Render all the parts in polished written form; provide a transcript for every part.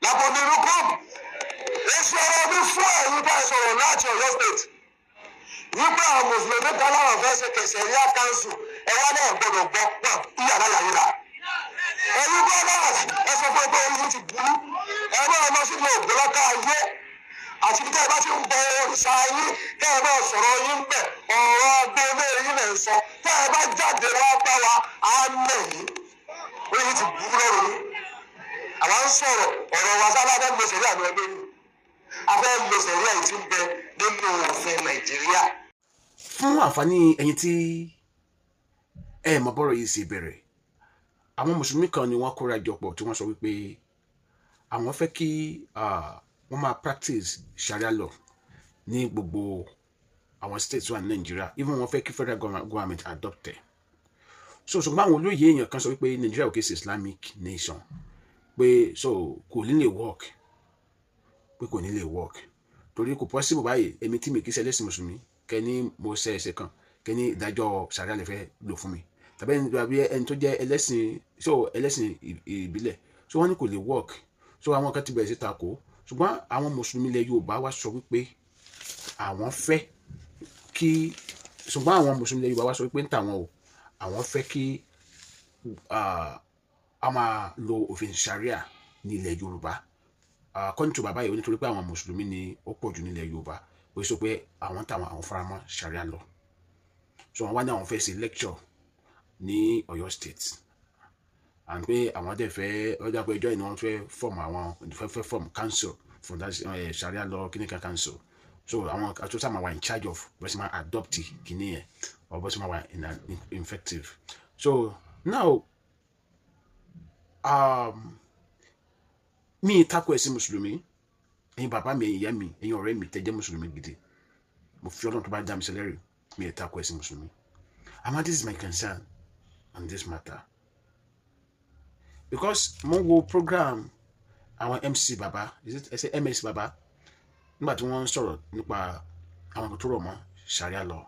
Lakum. Èsì ọ̀rọ̀ mi fún ẹ̀yin bá sọ̀rọ̀ láti Ọ̀yọ́ State wípé àwọn Mùsùlùmí kan láwọn fẹ́ ṣe Sharia council, ẹ wá náà gbọ́dọ̀ gbọ́ náà ìyàrá yàrá. Ẹ̀yin brothers, ẹ sọ fún ẹgbẹ́ orí ti burú, ẹ máa lọ sínú ògbólọ́ká ayé àti bí tẹ́ ẹ bá ti ń bọ òrìṣà yín, kẹ́ ẹ máa sọ̀rọ̀ yín bẹ̀. Ọ̀rọ̀ agboolé yín lẹ̀ ń sọ. Tẹ́ ẹ bá jáde wá bá wa, á nà yín. Orí yín ti burú lọ́rùn yín. Àwa ń sọ̀rọ̀ ọ̀rọ̀ wa sábà fẹ́ lo sẹ̀rí àmì ẹgbẹ́ yìí, a fẹ́ lo sẹ̀rí àyè tí ń bẹ nínú òfin Nàìjíríà. Fún àǹfààní ẹ̀yin tí ẹ mọ̀ bọ́rọ̀ yìí ṣe bẹ̀rẹ̀, àwọn Mùsùlùmí kan ni wọ́n kóra jọ pọ̀ tí wọ́n sọ wípé àwọn fẹ́ kí wọ́n máa practice Sharia law ní gbogbo àwọn states wà ní Nàìjíríà, even wọ́n fẹ́ kí federal government adopt ẹ̀. So ṣùgbọ́n àwọn olóyè èèyàn kan sọ wípé Nàìjíríà ò kì í ṣe Islamic nation, pé so kò ní lè work, pé kò ní lè work torí kò possible báyìí. Èmi tí mi kì í ṣe ẹlẹ́sìn Mùsùlùmí, kẹ́ni mo ṣe ẹ̀ṣẹ̀ kan, kẹ́ni ìdájọ́ Sharia lè fẹ́ lò fún mi, tàbí ẹni tó jẹ́ ẹlẹ́sìn, so ẹlẹ́sìn ìbílẹ̀. So wọ́n ní kò lè work. So àwọn kan ti bẹ̀rẹ̀ sí takò, ṣùgbọ́n àwọn Mùsùlùmí ilẹ̀ Yorùbá wá sọ wípé àwọn fẹ́ kí, ṣùgbọ́n àwọn Mùsùlùmí ilẹ̀ Yorùbá wá sọ wípé ń tàwọn o, àwọn fẹ́ kí a máa lo òfin Sharia ní ilẹ̀ Yorùbá. According to bàbá yìí, ó nítorí pé àwọn Mùsùlùmí ni ó pọ̀ jù nílẹ̀ Yorùbá, ó sọ pé àwọn táwọn àwọn faramọ́ Sharia law. So wọ́n wá ní àwọn fẹ́ ṣe lecture ní Ọ̀yọ́ State and pé àwọn dẹ̀ fẹ́ ọjọ́ pé ọjọ́ yìí ni wọ́n fẹ́ form, àwọn fẹ́ form council for that Sharia law clinical council. So àwọn tó sábà wà in charge of bó ṣe máa adopt kìíní yẹn or bó ṣe máa wà in effective. So now, mi tako ẹ̀sìn Mùsùlùmí. Ẹ̀yin bàbá mi, ẹ̀yin ìyá mi, ẹ̀yin ọ̀rẹ́ mi tẹ́ jẹ́ Mùsùlùmí gidi, mo fi Ọlọ́run tó bá dá mi sẹ́lẹ̀rì, mi ẹ̀ tako ẹ̀sìn Mùsùlùmí. Àmọ́ this is my concern on this matter, because mo ń wo program àwọn MC baba, is it ẹ ṣe MS baba, nígbà tí wọ́n ń sọ̀rọ̀ nípa àwọn nǹkan tó rọ̀ mọ́ Sharia law.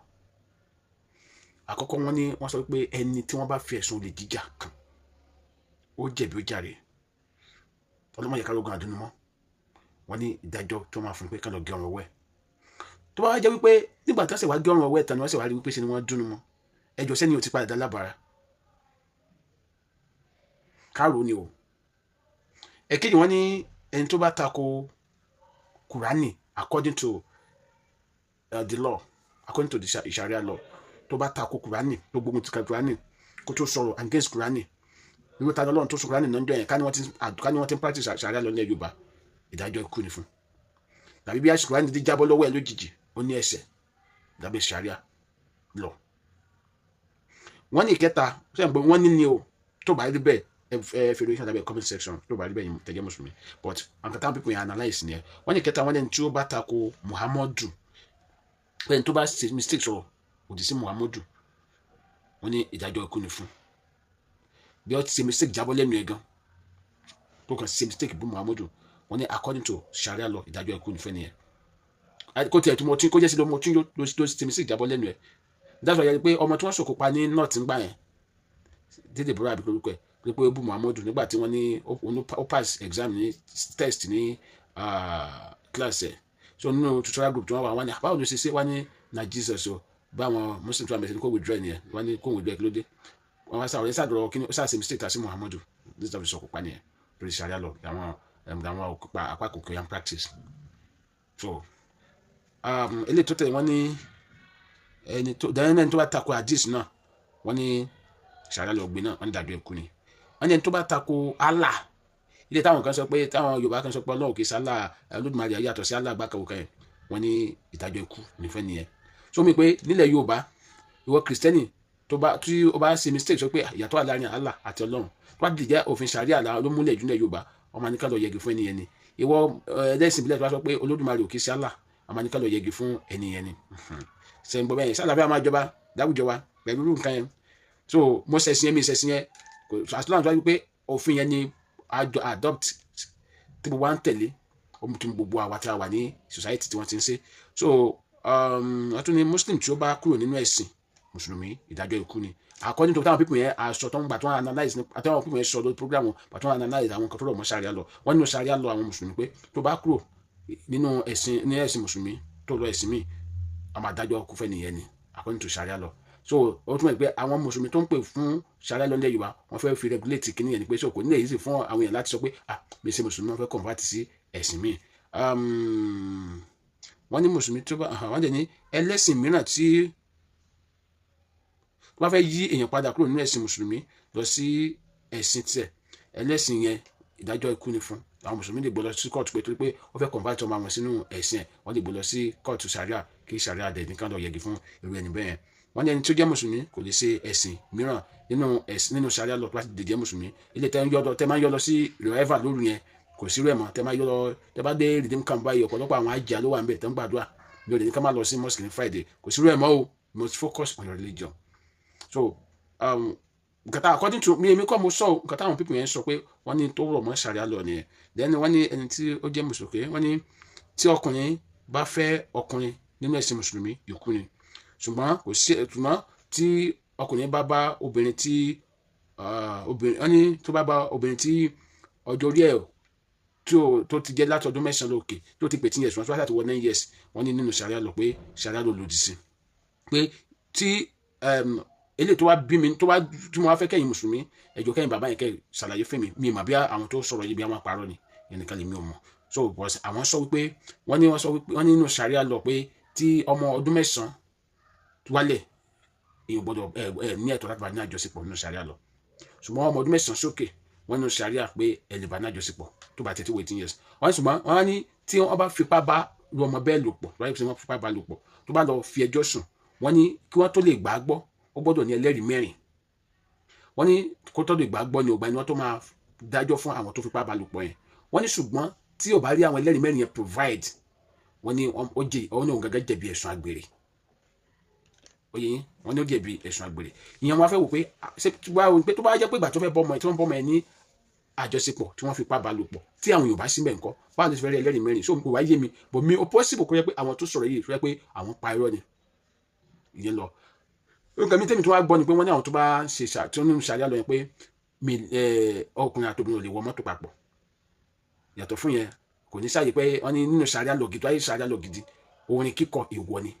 Àkọ́kọ́, wọ́n ní wọ́n sọ pé ẹni tí wọ́n bá fi ẹ̀sùn olè jíjà kàn, ó jẹ̀bi, ó jàre, ọlọ́mọ yẹ ká lóògùn àdúnú mọ́. Wọ́n ní ìdájọ́ tó máa fún un pé ká lọ gé ọrùn ọwọ́ ẹ̀. Tó bá wá jẹ́ wípé nígbà tí wọ́n sì wá gé ọrùn ọwọ́ ẹ̀ tán ni wọ́n sì wá rí wípé ṣe ni wọ́n dúnú mọ́ ẹjọ́ sẹ́ni ò ti padà dá lábàárà káàró ni o. Ẹ̀kejì, wọ́n ní ẹni tó bá tako Kùránì according to the law, according to the Sharia law, tó bá tako Kùránì, tó gbógun ti Kùránì, kó tó sọ̀rọ̀ against Kùránì, wípé ta lọ́lọ́run tó sọ Kùránì náà ń jọ yẹn, ká ní wọ́n ti ń practice Sharia law ní Yorùbá, ìdájọ́ ikú ni fún. Tàbí bí àsìkò Kùránì ti jábọ́ lọ́wọ́ ẹ̀ lójijì, ó ní ẹ̀ṣẹ̀ lábẹ́ Sharia law. Wọ́n ní ìkẹta sẹ́yìn pé wọ́n ní ni o, tó bá rí bẹ́ẹ̀, ẹ fi lóyún lábẹ́ comment section. Tó bá rí bẹ́ẹ̀ yẹn, tẹ̀jẹ́ Mùsùlùmí, but àwọn táwọn people yẹn analyse ni ẹ. Wọ́n ní ìkẹta, wọ́n ní tí ó bá tako Muhammadu, pé ẹni tó bá ṣe mistake sọ̀rọ̀ òdì sí Muhammadu, wọ́n ní ìdájọ́ ikú ni fún. Bí ó ti ṣe mistake jábọ́ lẹ́nu ẹ̀ gan, tó kàn ṣe mistake bú Muhammadu, wọ́n ní according to Sharia law, ìdájọ́ ikú ni fẹ́ nìyẹn. Kó tiẹ̀ tó mọ tí kó jẹ́ sí lọ́mọ tí ló ṣe mistake jábọ́ lẹ́nu ẹ̀. That's why yẹ pé ọmọ tí wọ́n sọ̀kò pa ní north ń gbà yẹn dídè búrọ̀ àbí lórúkọ ẹ̀ pé ó bú Muhammadu nígbà tí wọ́n ní ó pass exam ní test ní class ẹ̀. So nínú tutorial group tí wọ́n wà, wọ́n ní báwo ló ṣe ṣe? Wọ́n ní na Jesus o. Báwọn Muslim tí wọ́n bẹ̀rẹ̀ sí ní kó withdraw nìyẹn. Wọ́n ní kó withdraw, kí ló dé? Wọ́n wá sáà ọ̀rẹ́ sáà kí ni ó sáà ṣe mistake tà sí Muhammadu. This is sọ̀kò pa nìyẹn lórí Sharia law àwọn apá kòkè yan practice. So eléyìí tó tẹ̀lé, wọ́n ní ẹni tó dẹ́yìn, ẹni tó bá tako hadith náà, wọ́n ní Sharia law gbé náà, wọ́n ní ìdájọ́ ikú ni. Wọ́n ní ẹni tó bá tako Allah, ilé táwọn kan sọ pé, táwọn Yorùbá kan sọ pé Ọlọ́run kì í sálà, Olódùmarè yàtọ̀ sí Allah gbàkàwò kan yẹn, wọ́n ní ìdájọ́ ikú nífẹ̀ẹ́ nìyẹn. So mi pé nílẹ̀ Yorùbá, ìwọ Kìrìsìtẹ́nì tó bá tí o bá ṣe mistake sọ pé ìyàtọ̀ wà láàrin Allah àti Ọlọ́run, tó bá dìjẹ́ òfin Sharia ló múlẹ̀ jù nílẹ̀ Yorùbá, ọmọ ní ká lọ yẹgi fún ẹnìyẹn ni. Ìwọ ẹlẹ́sìn ìbílẹ̀ tó bá sọ pé Olódùmarè ò kì í ṣe Allah, ọmọ ní ká lọ yẹgi fún ẹnìyẹn ni. Sẹ́yìn gbọ́ bẹ́yẹn sálàfíà máa jọba láwùjọ wa pẹ̀lú irú nǹkan yẹn. So mo ṣẹ̀sìn yẹn, mi ṣẹ̀sìn yẹn, as long as wáyé pé òfin yẹn ni adopt tí gbogbo wa ń tẹ̀lé, tí gbogbo àwa tí a wà ní society tí wọ́n ti ń ṣe. So wọ́n tún ní Muslim tí ó bá kúrò nínú ẹ̀sìn Mùsùlùmí, ìdájọ́ ikú ni. According to táwọn people yẹn aṣọ tó ń gbà tó ń analyse ní àtàwọn people yẹn sọ lórí program wọn, gbà tó ń analyse àwọn nǹkan tó rọ̀ mọ́ sharia law, wọ́n nínú sharia law àwọn mùsùlùmí pé tó bá kúrò nínú ẹ̀sìn, ní ẹ̀sìn mùsùlùmí, tó lọ ẹ̀sìn míì, àwọn adájọ́ kú fẹ́ nìyẹn ni, according to sharia law. So ó túmọ̀ pé àwọn mùsùlùmí tó ń pè fún sharia law nílẹ̀ Yorùbá, wọ́n fẹ́ fi regulate kíní yẹn ni pé so kò ní èyí sì fún àwọn èèyàn láti sọ pé, "Ah, mi ṣe mùsùlùmí," wọ́n fẹ́ convert sí ẹ̀sìn míì. Wọ́n ní mùsùlùmí tó bá wọ́n dẹ̀ ní ẹlẹ́sìn mìíràn tí tó bá fẹ́ yí èèyàn padà kúrò nínú ẹ̀sìn mùsùlùmí lọ sí ẹ̀sìn tiẹ̀, ẹlẹ́sìn yẹn, ìdájọ́ ikú ni fún. Àwọn mùsùlùmí lè gbé lọ sí kóòtù pé torí pé ó fẹ́ convert ọmọ àwọn sínú ẹ̀sìn ẹ̀, wọ́n lè gbé lọ sí kóòtù sàríà, kí sàríà dẹ̀ nìkan lọ yẹgi fún irú ẹni bẹ́ẹ̀. Wọ́n ní ẹni tó jẹ́ mùsùlùmí kò lè ṣe ẹ̀sìn mìíràn nínú ẹ̀sìn, nínú sàríà law, tó bá ti lè jẹ́ mùsùlùmí. Ilé tẹ́ ń yọ lọ, tẹ́ máa ń yọ lọ sí revival lóru yẹn, kò sí rẹ̀ mọ́. Tẹ́ máa yọ lọ, tẹ́ bá dé Redeem Camp báyìí, ọ̀pọ̀lọpọ̀ àwọn àjà ló wà níbẹ̀ tẹ́ ń gbàdúrà. Mi ò lè ní ká má lọ sí mosque ní Friday, kò sí rẹ̀ mọ́ o. You must focus on your religion. So nǹkan tá, according to mi, èmi kọ́ mo sọ o, nǹkan táwọn people yẹn sọ pé wọ́n ní tó rọ̀ mọ́ sharia law nìyẹn. Then wọ́n ní ẹni tí ó jẹ́ mùsùlùmí, wọ́n ní tí ọkùnrin bá fẹ́ ọkùnrin nínú ẹ̀sìn mùsùlùmí, ikú ni. Ṣùgbọ́n kò sí, ṣùgbọ́n tí ọkùnrin bá bá obìnrin tí obìnrin, wọ́n ní tó bá bá obìnrin tí ọjọ́ orí ẹ̀ tí ó tó ti jẹ́ láti ọdún 9 lókè, tó ti pè tí years, wọ́n tó bá ti wọ 9 years, wọ́n ní nínú sharia law pé sharia law lòdì sí pé tí eléyìí tó wá bí mi, tó wá tí mo wá fẹ́ kẹ́yìn mùsùlùmí, ẹjọ́ kẹ́yìn bàbá yẹn kẹ́ ṣàlàyé fún mi. Mi mà bí àwọn tó sọ̀rọ̀ yìí bí àwọn àpárọ̀ ni, yẹn nìkan lè mi ò mọ̀. So but àwọn sọ wípé wọ́n ní, wọ́n sọ wípé wọ́n ní nínú sharia law pé tí ọmọ ọdún 9 wálẹ̀, èèyàn gbọ́dọ̀ ẹ ẹ ní ẹ̀tọ́ láti bá ní àjọṣepọ̀ nínú sharia law. Ṣùgbọ́n ọmọ ọdún 9 sókè, wọ́n nínú sharia pé ẹ lè bá ní àjọṣepọ̀ tó bá tètè wọ 18 years. Wọ́n ní ṣùgbọ́n wọ́n ní tí wọ́n bá fipá bá lu ọmọ bẹ́ẹ̀ lò pọ̀, tó bá yẹ kí wọ́n fipá bá lò pọ̀, tó bá lọ fi ẹjọ́ sùn, wọ́n ní kí wọ́n tó lè gbà á gbọ́, ó gbọ́dọ̀ ní ẹlẹ́rìí mẹ́rin. Wọ́n ní kó tó lè gbà á gbọ́ ni ògbà ni wọ́n tó máa dájọ́ fún àwọn tó fipá bá lò pọ̀ yẹn. Wọ́n ní ṣùgbọ́n tí ò bá rí àwọn ẹlẹ́rìí mẹ́rin yẹn provide, wọ́n ní ó jẹ, ó ní òun gẹ́gẹ́ jẹ̀bi ẹ̀sùn àgbèrè. Ó yẹ yín, wọ́n ní ó jẹ̀bi ẹ̀sùn àgbèrè. Ìyẹn wọ́n fẹ́ wò pé ṣé pé tó bá jẹ́ pé ìgbà tó fẹ́ bọ́ ọmọ ẹ̀, tí wọ́n bọ́ ọmọ ẹ̀ ní àjọṣepọ̀, tí wọ́n fipá bá lò pọ̀, tí àwọn Yorùbá síbẹ̀ ńkọ́, báwo ló ti fẹ́ rí ẹlẹ́rìí mẹ́rin? So kò wá yé mi, but mi ò possible kó yẹ pé àwọn tó sọ̀rọ̀ yìí fẹ́ pé àwọn pa irọ́ ni. Ìyẹn lọ. Nǹkan mi tẹ́mi tó wá gbọ́ ni pé wọ́n ní àwọn tó bá ṣe tí wọ́n ní sharia law yẹn pé ọkùnrin àti obìnrin ò lè wọ mọ́tò papọ̀. Yàtọ̀ fún yẹn, kò ní sáàyè pé wọ́n ní nínú sharia law gidi, wáyé sharia law gidi, orin kíkọ èèwọ̀ ni.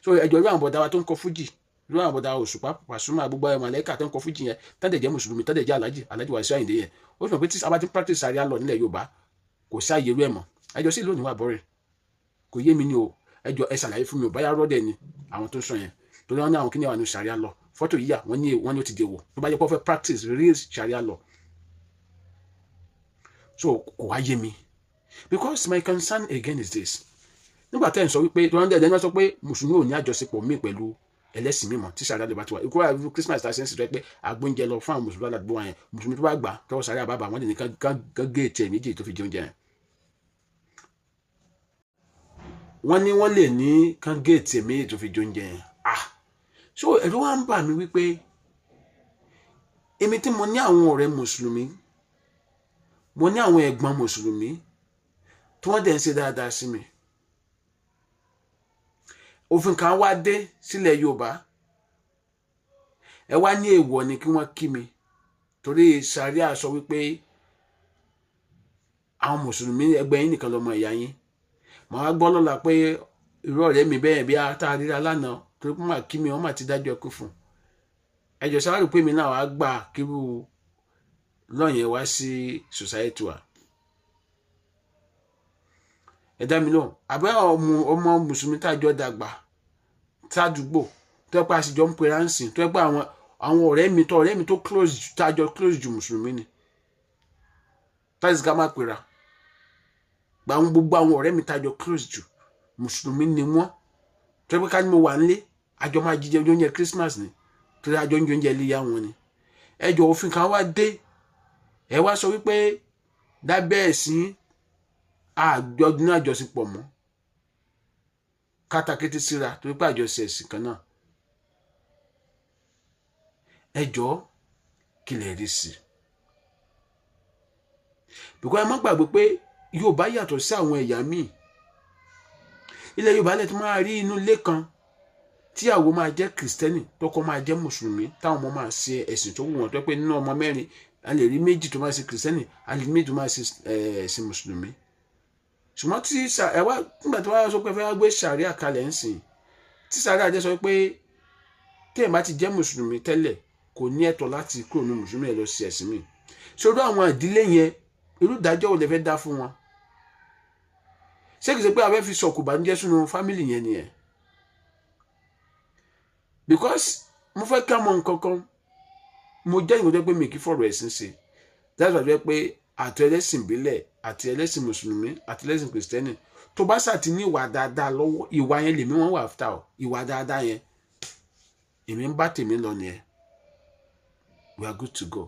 So ẹjọ́, irú àwọn bọ̀dá wa tó ń kọ fújì, irú àwọn bọ̀dá Òṣùpá, Pàṣúmà, gbogbo ẹ̀, màlẹ́kà tó ń kọ fújì yẹn, tọ́dẹ̀ jẹ́ mùsùlùmí, tọ́dẹ̀ jẹ́ alájì, Alájì Wàsíù Àyìndé yẹn, ó fi hàn pé tí a bá ti practice sharia law nílẹ̀ Yorùbá, kò sáàyè irú ẹ̀ mọ́. Ẹjọ́ sí lónìí wà bọ́rẹ̀, kò yé mi ni o. Ẹjọ́ ẹ ṣàlàyé fún mi o, báyà rọ́dẹ̀ ni àwọn tó ń sọ yẹn, torí wọ́n ní àwọn kíní wà ní sharia law, fọ́tò yíyà, wọ́n ní ó ti dè wò tó bá yẹ kó fẹ́ practice real sharia law. So kò wá yé mi, because my concern again is this: nígbà tẹ́ ẹ̀ ń sọ wípé tí wọ́n dẹ̀ ẹ̀ sọ pé mùsùlùmí ò ní àjọṣepọ̀ míì pẹ̀lú ẹlẹ́sìn mímọ́ tí sharia law bá ti wà, ikú àìrú Christmas tá a ṣe ń sèto pé agbóúnjẹ lọ fún àwọn mùsùlùmí aládùúgbò wa yẹn, mùsùlùmí tó bá gbà tọwọ́ sharia bàbá wọn lè ní kán gé ètò ẹ̀ méjì tó fi jẹ oúnjẹ yẹn. Wọ́n ní wọ́n lè ní kán gé ètò ẹ̀ méjì tó fi jẹ oúnjẹ yẹn. Ah, so ẹ̀rù wa ń bà mí wípé èmi tí mo ní àwọn ọ̀rẹ́ mùsùlùmí, mo ní àwọn ẹ̀gbọ́n mùsùlùmí tí wọ́n dẹ̀ ń ṣe dáadáa sí mi, òfin kan wá dé sílẹ̀ Yorùbá, ẹ wá ní èèwọ̀ ni kí wọ́n kí mi torí sharia sọ wípé àwọn mùsùlùmí ẹgbẹ́ yín nìkan lọ́mọ ìyá yín. Màá wá gbọ́ lọ́la pé irú ọ̀rẹ́ mi bẹ́ẹ̀ bí tá a ríra lánàá, torí pé màá kí mi, wọ́n mà ti dájọ́ ẹkú fún un. Ẹjọ́ sáwárì pé mi náà wàá gbà kírú lọ́yẹn wá sí society wa. Ẹ dá mi lóhùn. Àbẹ́ ọmọ mùsùlùmí tá a jọ dàgbà sádùúgbò, tó yẹ pé a sì jọ ń pera ń sìn, tó yẹ pé àwọn ọ̀rẹ́ mi tó close, tá a jọ close jù, mùsùlùmí ni, táyì ká má pera gba àwọn, gbogbo àwọn ọ̀rẹ́ mi tá a jọ close jù, mùsùlùmí ni wọ́n, tó yẹ pé ká ní mo wà nílé, àjọ máa jíjẹ oúnjẹ Christmas ni, torí àjọ ń jẹ oúnjẹ iléyá wọn ni. Ẹjọ, òfin kan wá dé, ẹ wá sọ wípé lábẹ́ ẹ̀sìn àjọ ní àjọṣepọ̀ mọ́, kátàkété síra torí pé àjọṣe ẹ̀sìn kan náà. Ẹ jọ̀ọ́, kí lè rí sí i? Bìkọ́ ẹ má gbàgbé pé Yorùbá yàtọ̀ sí àwọn ẹ̀yà míì. Ilẹ̀ Yorùbá lè tún máa rí inú ilé kan. Tíyàwó máa jẹ́ Kìrìsìtẹ́nì, tọkọ máa jẹ́ Mùsùlùmí, táwọn ọmọ máa ṣe ẹ̀sìn tó wù wọ́n, tó pé nínú ọmọ mẹ́rin, a lè rí méjì tó máa ṣe Kìrìsìtẹ́nì, a lè rí méjì tó máa ṣe ẹ̀sìn Mùsùlùmí. Ṣùgbọ́n tí ẹ wá nígbà tí wọ́n sọ pé fẹ́ wá gbé sàríà kalẹ̀ ń sìn, tí sàríà jẹ́ sọ pé téèyàn bá ti jẹ́ Mùsùlùmí tẹ́lẹ̀, kò ní ẹ̀tọ́ láti kúrò ní Mùsùlùmí ẹ̀ lọ sí ẹ̀sìn míì, ṣòro àwọn ìdílé yẹn, irú ìdájọ́ wo lè fẹ́ dá fún wọn? Ṣé kìí ṣe pé a fẹ́ fi sọ̀kò bànújẹ́ sínú family yẹn nìyẹn? Because mo fẹ́ ká mọ nǹkan kan. Mo jẹ́ ìgbọ́n tó pé mi kì í fọ̀rọ̀ ẹ̀sìn ṣe. That's why pé àti ẹlẹ́sìn ìbílẹ̀, àti ẹlẹ́sìn Mùsùlùmí, àti ẹlẹ́sìn Kìrìsìtẹ́nì, tó bá ṣáà ti ní ìwà dáadáa lọ́wọ́, ìwà yẹn lèmi wọ́n wà after o. Ìwà dáadáa yẹn, èmi ń bá tèmi lọ nìyẹn. We are good to go.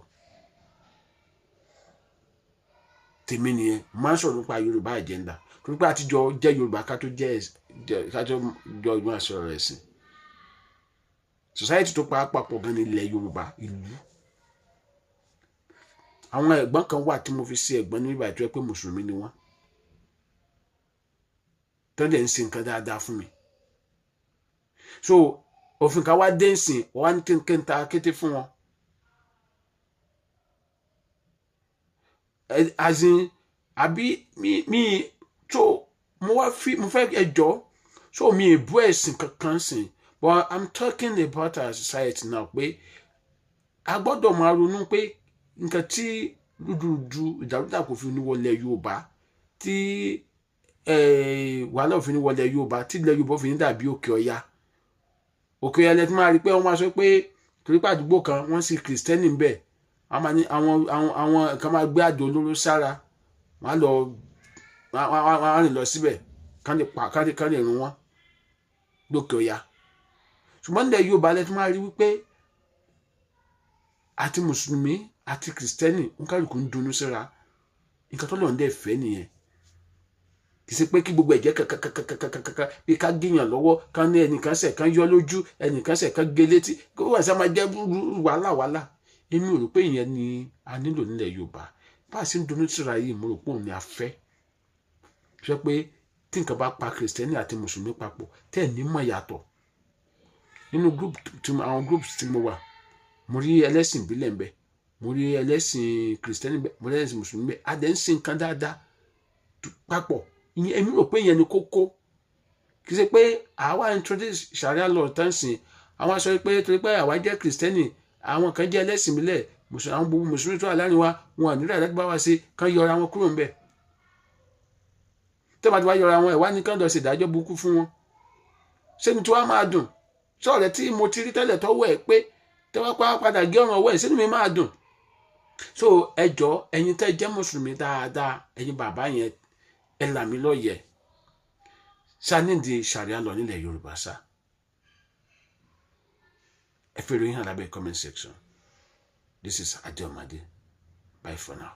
Tèmi nìyẹn. Máa ń sọ̀rọ̀ nípa Yorùbá agenda torí pé àtijọ́ jẹ́ Yorùbá, ká tó jẹ́, ká tó jọ ìgbọ́n sọ̀rọ̀ ẹ̀sìn. Society tó pa papọ̀ gan ní ilẹ̀ Yorùbá. Ìlú àwọn ẹ̀gbọ́n kan wà tí mo fi ṣe ẹ̀gbọ́n nígbà tó yẹ pé Mùsùlùmí ni wọ́n, tó dẹ̀ ń ṣe nǹkan dáadáa fún mi. So òfin kan wá dé nsìn, wọ́n wá ní kí n ta kété fún wọn, as in, àbí mi tó mo wá fi mo fẹ́ ẹjọ́. So mi ì bú ẹ̀sìn kankan sìn, but I'm talking about our society now, pé a gbọ́dọ̀ máa ronú pé nǹkan tí rúdurùdu, ìdàrúdàpọ̀ fi ní wọlé Yorùbá, tí wàhálà òfin ní wọlé Yorùbá, tí ilẹ̀ Yorùbá òfin ní dàbí Òkè Ọya. Òkè Ọya lẹ́tí máa rí pé wọ́n máa sọ pé torí pé àdúgbò kan wọ́n sì Kìrìsìtẹ́nì ń bẹ̀, àwọn kan máa gbé àdó olóró sára, wọ́n á lọ, wọ́n á rìn lọ síbẹ̀, kán lè pa, kán lè run wọ́n lókè Ọya. Ṣùgbọ́n nílẹ̀ Yorùbá lẹ́tí máa rí wípé àti Mùsùlùmí àti Kìrìsìtẹ́nì, nkálukú ń dunnú síra. Nǹkan tó lọ́n dẹ̀ fẹ́ nìyẹn. Kì í ṣe pé kí gbogbo ẹ̀jẹ̀ kàkàkàkàkàkà bí ká gíyàn lọ́wọ́, ká ní ẹnìkan ṣẹ̀ kán yọ lójú, ẹnìkan ṣẹ̀ kán gé létí, kó wà sá máa jẹ́ wàhálà wàhálà. Èmi ò rò pé ìyẹn ni a nílò nílẹ̀ Yorùbá. Bá a ṣe ń dunnú síra yìí, mo rò pé òun ni a fẹ́. Ṣe pé tí nǹkan bá pa Kìrìsìtẹ́nì àti Mùsùlùmí papọ̀, tẹ́ ẹ̀ ní mọ̀ yàtọ̀ nínú group tí àwọn groups tí mo wà, mo rí ẹlẹ́sìn ìbílẹ̀ ń bẹ, mo rí ẹlẹ́sìn Kìrìsìtẹ́nì ń bẹ, mo rí ẹlẹ́sìn Mùsùlùmí ń bẹ. A dẹ̀ ń ṣe nǹkan dáadáa papọ̀. Ìyẹn èmi rò pé ìyẹn ni kókó. Kì í ṣe pé àwa introduce Sharia law tán sìn, àwọn sọ pé torí pé àwa jẹ́ Kìrìsìtẹ́nì, àwọn kan jẹ́ ẹlẹ́sìn ìbílẹ̀, àwọn gbogbo Mùsùlùmí tó wà láàrin wa, wọn à nílò àdágbà wa ṣe kán yọra wọn kúrò ńbẹ̀. Tó bá ti wá yọra wọn, ẹ̀ wá ní kán lọ ṣe ìdájọ́ burúkú fún wọn. Sẹ́ni tí wàá máa dùn sọ̀rọ̀ tí mo ti rí tẹ́lẹ̀ tọ́wọ́ ẹ̀ pé tẹ́wọ́ pa padà gé ọ̀ràn ọwọ́ ẹ̀ sínú mi máa dùn? So ẹ jọ̀ọ́, ẹ̀yin tẹ́ jẹ́ Mùsùlùmí dáadáa, ẹ̀yin bàbá yẹn, ẹ là mí lóye. Ṣá nídìí Sharia law nílẹ̀ Yorùbá sá? Ẹ fi ìròyìn hàn lábẹ́ comment section. This is Adeomade. Bye for now.